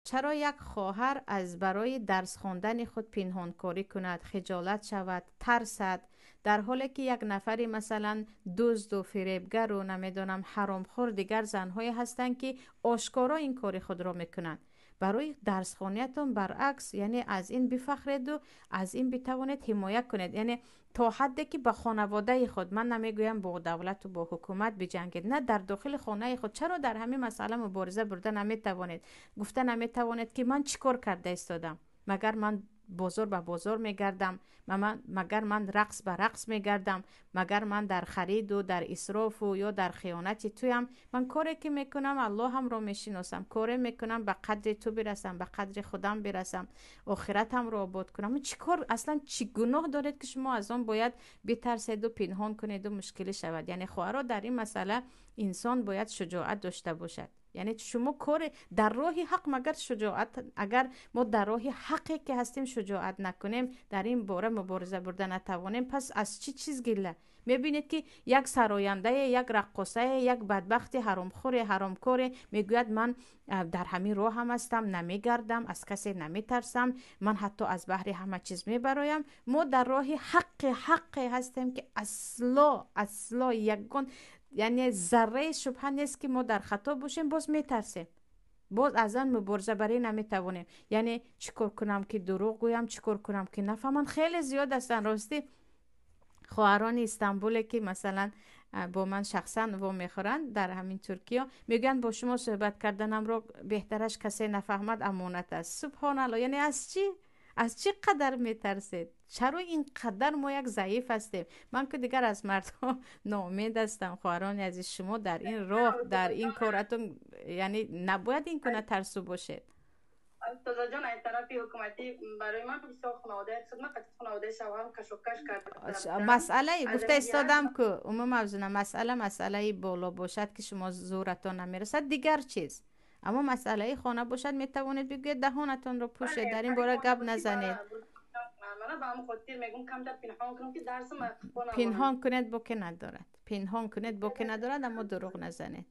Чаро як хоҳар аз барои дарс хондани худ пинҳонкорӣ кунад, хиҷолат шавад, тарсад, дар ҳоле ки як нафари, масалан, дузду фиребгару, намедонам, ҳаромхӯр, дигар занҳое ҳастанд, ки ошкоро ин кори худро мекунанд? Барои дарсхониятон баръакс, яъне аз ин бифахреду аз ин битавонед ҳимоя кунед, яъне то ҳадде ки ба хонаводаи худ, ман намегӯям бо давлату бо ҳукумат биҷангед, на, дар дохили хонаи худ чаро дар ҳамин масъала мубориза бурда наметавонед, гуфта наметавонед, ки ман чӣ кор карда истодам? Магар ман бозор ба бозор мегардам? Магар ман рақс ба рақс мегардам? Магар ман дар хариду дар исрофу ё дар хиёнати туям? Ман коре ки мекунам, Аллоҳамро мешиносам, коре мекунам, ба қадри ту бирасам, ба қадри худам бирасам, охиратамро обод кунам. Чӣ кор, аслан чӣ гуноҳ доред, ки шумо аз он бояд битарседу пинҳон кунеду мушкилӣ шавад? Яъне, хоҳаро, дар ин масъала инсон бояд шуҷоат дошта бошад. Яъне шумо коре дар роҳи ҳақ, магар шуҷоат, агар мо дар роҳи ҳақе ки ҳастем шуҷоат накунем, дар ин бора мубориза бурда натавонем, пас аз чӣ чиз гилла? Мебинед, ки як сарояндае, як раққосае, як бадбахти ҳаромхӯре, ҳаромкоре мегӯяд: «Ман дар ҳамин роҳам ҳастам, намегардам, аз касе наметарсам, ман ҳатто аз баҳри ҳама чиз мебароям». Мо дар роҳи ҳаққе ҳастем, ки асло, асло ягон, яъне зарраи шубҳа нест, ки мо дар хато бошем. Боз метарсем, боз аз он мубориза барӣ наметавонем. Яъне чӣ кор кунам, ки дурӯғ гӯям? Чӣ кор кунам, ки нафаҳманд? Хеле зиёд ҳастанд, ростӣ, хоҳарони Истанбуле, ки масалан бо ман шахсан вомехӯранд дар ҳамин Туркиё, мегӯянд: «Бо шумо суҳбат карданамро беҳтараш касе нафаҳмад, амонат аст». Субҳоналло! Яъне аз чӣ қадар метарсед? Чаро ин қадар мо як заиф ҳастем? Ман ки дигар аз мардҳо ноумед ҳастам. Хоҳарони азиз, шумо дар ин роҳ, дар ин коратон, яъне набояд ин гуна тарсу бошед. Устозаҷон, аз тарафи ҳукуматӣ барои ман бисёр хонаводаи хидмат, хонаводаи шавҳарам кашокаш кард. Масъалаи гуфта истодам ку, умум мавзуна масъала, масъалаи боло бошад, ки шумо зӯратон намерасад, дигар чиз, аммо масъалаи хона бошад, метавонед бигӯед: «Даҳонатонро пӯшед, дар ин бора гап назанед». Пинҳон кунед, боке надорад, пинҳон кунед, боке надорад, аммо дурӯғ назанед.